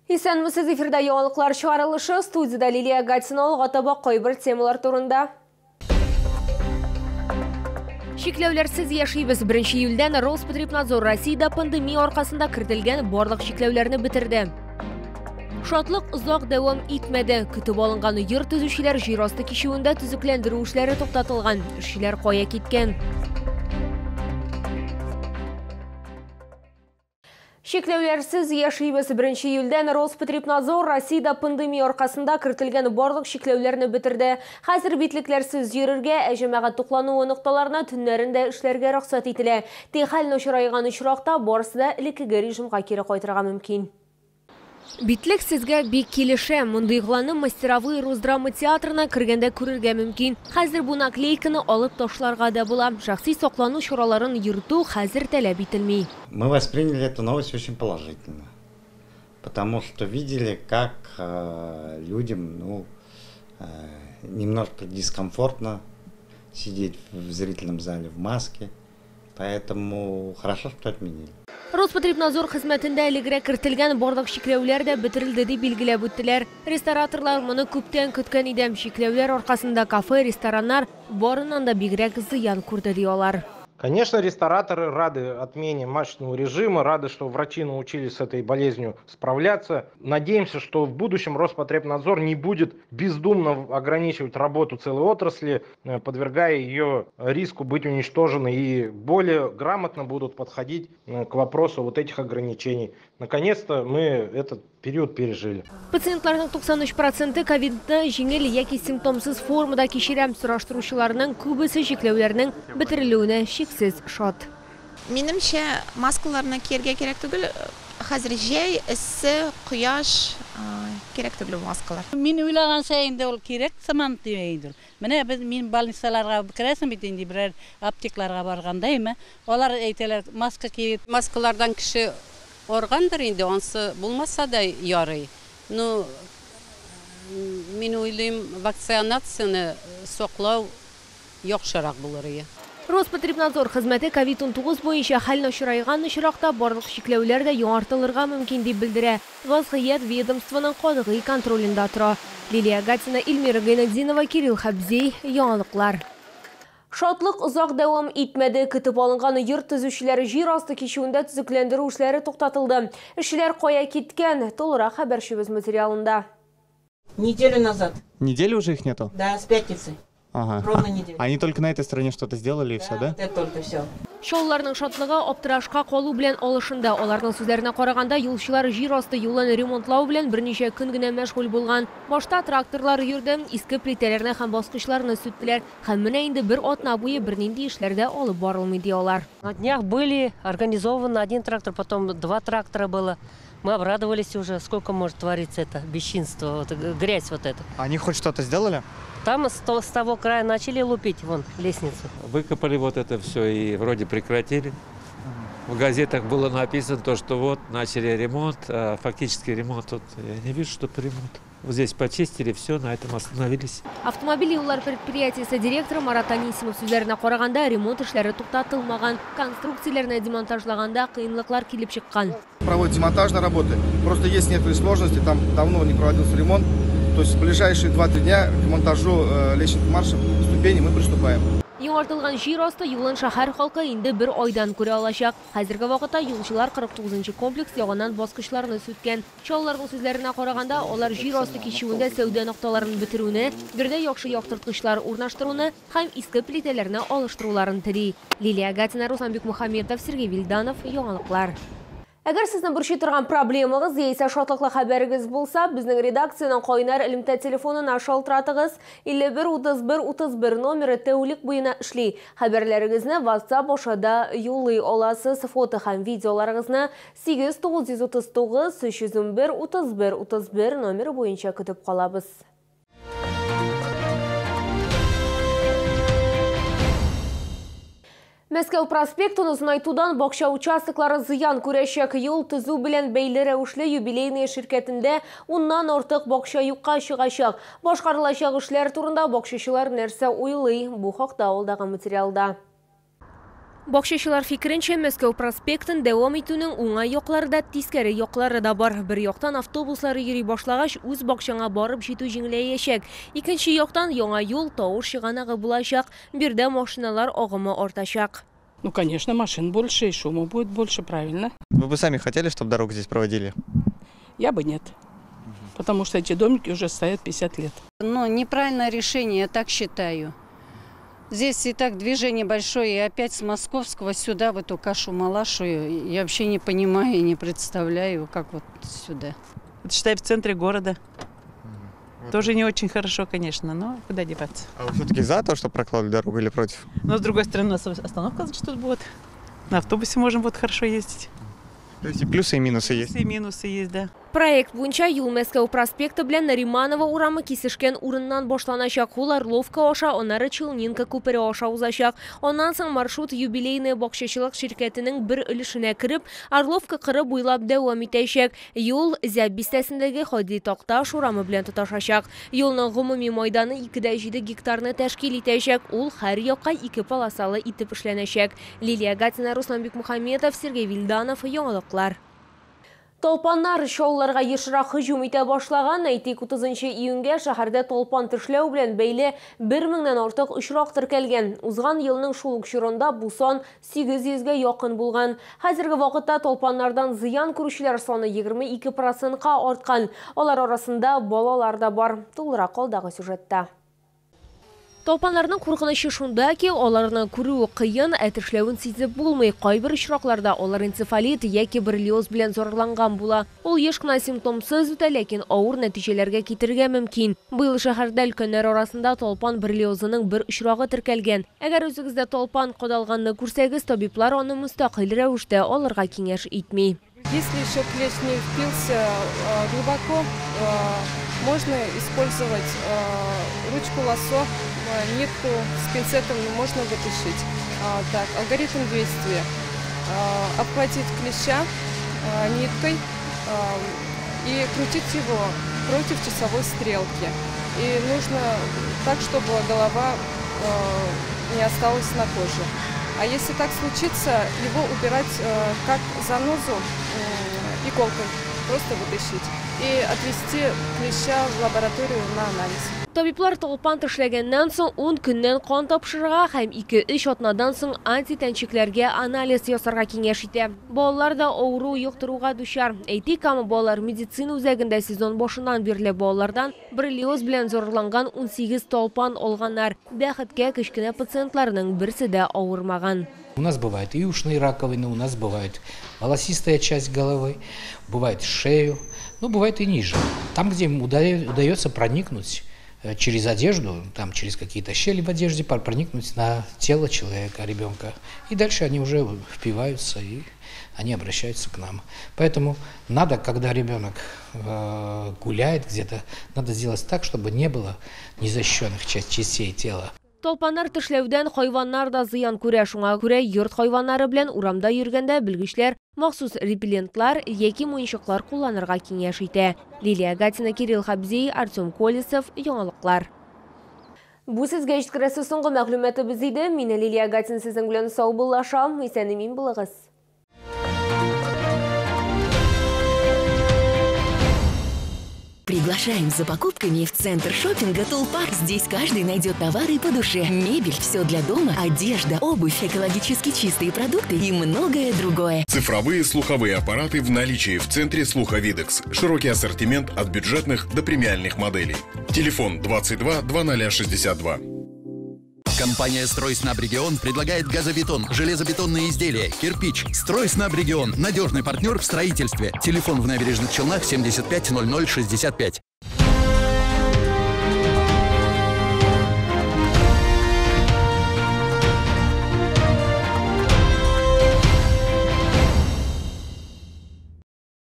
Исәнмесез, эфирда яңалыклар чыгарылышы. Студияда Лилия Гатина. Алга таба кайбер темалар турында. Чикләүләрсез яшибез. 1 июльдән Роспотребнадзор Россиядә пандемия аркасында кертелгән барлык чикләүләрне бетерде. Шатлык озак дәвам итмәде. Көтеп алынган йорт төзүчеләр җир асты кичүендә төзекләндерү эшләре туктатылган. Эшчеләр кая киткән? Чикләүләрсез яшибез. 1 июльдән Роспотребнадзор Россиядә пандемия аркасында кертелгән барлык чикләүләрне бетерде. Хәзер битлекләрсез йөрергә, ә җәмәгать туклануы нокталарына төннәрен дә эшләргә рөхсәт ителә. Тик хәл начарайган очракта барысы да элеккеге режимга кире кайтырга мөмкин. Битлек сезгә бик килешә. Мондый игъланны Мастеровые Росдрама театрына кергәндә күрергә мөмкин. Хәзер бу наклейканы алып ташларга да була. Шәхси саклану чараларын йөртү хәзер таләп ителми. Мы восприняли эту новость очень положительно, потому что видели, как людям, немножко дискомфортно сидеть в зрительном зале в маске, поэтому хорошо, что отменили. Роспотребнадзор хезмәтендә элегрәк кертелгән барлык чикләүләр дә бетерелде дип билгеләп үттеләр. Рестораторлар моны күптән көткән иде. Чикләүләр аркасында кафе, рестораннар барыннан да бигрәк зыян күрде, ди алар. Конечно, рестораторы рады отмене масочного режима, рады, что врачи научились с этой болезнью справляться. Надеемся, что в будущем Роспотребнадзор не будет бездумно ограничивать работу целой отрасли, подвергая ее риску быть уничтоженной, и более грамотно будут подходить к вопросу вот этих ограничений. Наконец-то мы этот период пережили. Пациентларның 93% ковидны җиңел яки симптомсыз формада кичерә. Сораштыручыларның күбесе чикләүләрнең бетерелүенә шиксез шат. Минемчә, маскаларны кияргә кирәк түгел. Хәзер җәй, эссе, кояш, кирәк түгел бу маскалар. Мин уйлаганча инде ул кирәк сыман инде. Менә без мин больницаларга керәсең бит инде, берәр аптекларга барганда, әйме? Алар әйтәләр, маска ки. Маскалардан кеше органдыр инде, ансы булмаса да ярый. Ну, мин уйлыйм, вакцинацияне саклау яхшырак булыр иде. Роспотребнадзор хезмәте ковид-19 буенча хәл начарайган очракта барлык чикләүләр дә яңартылырга мөмкин дип белдерә. Вазгыять ведомствоның катгый контролендә тора. Лилия Гатина, Эльмира Гайнетдинова, Кирилл Хабзей. Яңалыклар. Шатлык озак дәвам итмәде. Көтеп алынган йорт төзүчеләр җир асты кичүендә төзекләндерү эшләре туктатылды. Эшчеләр кая киткән? Тулырак хәбәрчебез материалында. Неделю назад. Неделю уже их нету? Да, с пятницы. Ага. Ровно неделю. Они только на этой стороне что-то сделали и все, да? Это только все. Чаллыларның шатлыгы аптырашка калу белән алышынды. Аларның сүзләренә караганда, юлчылар җир асты юлын ремонтлау белән берничә көн генә мәшгуль булган. Башта тракторлар йөрде, иске плитәләрне һәм баскычларны сүттеләр. Һәм менә инде бер атна буе бернинди эшләр дә алып барылмый, ди алар. На днях были организованы один трактор, потом два трактора было. Мы обрадовались уже, сколько может твориться это бесчинство, вот, грязь вот эта. Они хоть что-то сделали? Там с того края начали лупить, вон, лестницу. Выкопали вот это все и вроде прекратили. В газетах было написано то, что вот начали ремонт, а фактически ремонт, вот, я не вижу, что ремонт. Вот здесь почистили, все, на этом остановились. Автомобиль юллар предприятиесе директоры Марат Анисимов сүзләренә караганда, ремонт эшләре туктатылмаган. Конструкцияләрне демонтажлаганда кыенлыклар килеп чыккан. Проводят демонтажные работы, просто есть некоторые сложности, там давно не проводился ремонт. То есть в ближайшие 2-3 дня к монтажу лестничных маршев ступеней мы приступаем. Яңартылган җир асты юлын шәһәр халкы инде бер айдан күрә алачак. Хәзерге вакытта юлчылар 49 комплекс ягыннан баскычларны сүткән. Чаллыларның сүзләренә караганда, алар җир асты кичүендә сәүдә нокталарын бетерүне, бердә яхшы яктырткычлар урнаштыруны һәм иске плитәләрне алыштыруларын тели. Лилия Гатина, Руслан Бекмухаметов, Сергей Вильданов. Яңалыклар. Әгәр сезне борчый торган проблемагыз яисә шатлыклы хәбәрегез булса, безнең редакциянең кайнар элемтә телефонына шалтыратыгыз. 51 31 31 номеры тәүлек буена эшли. Хәбәрләрегезне WhatsApp аша да юллый аласыз. Фото һәм видеоларыгызны 8 939 311 31 31 номеры буенча көтеп калабыз. Мәскәү проспектын озынайтудан бакча участоклары зыян күрәчәк. Юл төзү белән бәйле рәвешле Юбилейная ширкәтендә уннан артык бакча юкка чыгачак. Башкарылачак эшләр турында бакчачылар нәрсә уйлый? Бу хакта алдагы материалда. Бакчачылар фикеренчә, Мәскәү проспектын дәвам итүнең уңай яклары да, тискәре яклары да бар. Бер яктан автобуслар йөри башлагач, үз бакчаңа барып җитү җиңеләячәк. Икенче яктан яңа юл тавыш чыганагы булачак. Биредә машиналар агымы артачак. Ну, конечно, машин больше и шума будет больше, правильно. Вы бы сами хотели, чтобы дорогу здесь проводили? Я бы нет, потому что эти домики уже стоят 50 лет. Ну, неправильное решение, я так считаю. Здесь и так движение большое, и опять с Московского сюда, в эту кашу-малашу, я вообще не понимаю и не представляю, как вот сюда. Это, считай, в центре города. Вот. Тоже не очень хорошо, конечно, но куда деваться. А вы все-таки за то, что прокладывали дорогу, или против? Но, с другой стороны, у нас остановка, значит, тут будет. На автобусе можем вот хорошо ездить. То есть и плюсы, и минусы есть? Плюсы и минусы есть, да. Проект буенча юл Мәскәү проспекты белән Нариманова урамы кисешкән урыннан башланачак. Ул Орловка аша, аннары Челнинка күпере аша узачак. Аннан соң маршрут Юбилейная бакчачылык ширкәтенең бер өлешенә кереп, Орловка кыры буйлап дәвам итәчәк. Юл Зәб бистәсендәге Һади Такташ урамы белән тоташачак. Юлның гомуми майданы 2,7 гектарны тәшкил итәчәк. Ул һәр якка ике полосалы итеп эшләнәчәк. Лилия Гатина, Руслан Бикмухаметов, Сергей Вильданов, Яңалыклар. Талпаннар Чаллыларга ешрак һөҗүм итә башлаган. Әйтик, 30 июньгә шәһәрдә талпан тешләү белән бәйле 1000-нән артык очрак теркәлгән. Узган елның шул ук чорында бу сан 800-гә якын булган. Хәзерге вакытта талпаннардан зыян күрүчеләр саны 22%-ка арткан. Алар арасында балалар да бар. Тулырак алдагы сюжетта. Талпаннарның куркынычы шунда ки, аларны күрүе кыен, ә тешләвен сизеп булмый. Кайбер очракларда алар энцефалит яки боррелиоз белән зарарланган була. Ул еш кына симптомсыз үтә, ләкин авыр нәтиҗәләргә китерергә мөмкин. Быел шәһәрдә өлкәннәр арасында талпан боррелиозының бер очрагы теркәлгән. Әгәр үзегездә талпан кадалганны күрсәгез, табиблар аны мөстәкыйль рәвештә алырга киңәш итми. Если еще клещ не впился глубоко, можно использовать ручку лассо, нитку с пинцетом можно вытащить. Так, алгоритм действия. Обхватить клеща ниткой и крутить его против часовой стрелки. И нужно так, чтобы голова не осталась на коже. А если так случится, его убирать как занозу иголкой, просто вытащить и отвезти клеща в лабораторию на анализ. Табиблар талпан тешләгәннән соң 10 көннән кан тапшырырга һәм 2-3 атнадан соң антитәнчекләргә анализ ясарга киңәш итә. Балалар да авыру йоктыруга дучар. Әйтик, Кама балалар медицина үзәгендә сезон башыннан бирле балалардан боррелиоз белән зарарланган 18 талпан алганнар. Бәхеткә, кечкенә пациентларның берсе дә авырмаган. У нас бывает и ушные раковины, у нас бывает волосистая часть головы, бывает шею, но бывает и ниже. Там, где им удается проникнуть через одежду, там через какие-то щели в одежде, проникнуть на тело человека, ребенка. И дальше они уже впиваются, и они обращаются к нам. Поэтому надо, когда ребенок гуляет где-то, надо сделать так, чтобы не было незащищенных частей тела. Талпаннар тешләүдән хайваннар да зыян күрә. Шуңа күрә йорт хайваннары белән урамда йөргәндә белгечләр махсус репеллентлар яки муенчаклар кулланырга киңәш итә. Лилия Гатина, Кирилл Хабзей, Артем Колесов, Яңалыклар. Бу сезгә җиткерәсе соңгы мәгълүматыбыз иде. Мин Лилия Гатина сезнең белән саубуллашам. Исән-имин булыгыз. Приглашаем за покупками в центр шопинга «Тулпар». Здесь каждый найдет товары по душе. Мебель, все для дома, одежда, обувь, экологически чистые продукты и многое другое. Цифровые слуховые аппараты в наличии в центре слуха «Видекс». Широкий ассортимент от бюджетных до премиальных моделей. Телефон 22 2062. Компания «Стройснабрегион» предлагает газобетон, железобетонные изделия, кирпич. «Стройснабрегион» – надежный партнер в строительстве. Телефон в Набережных Челнах 75 00 65.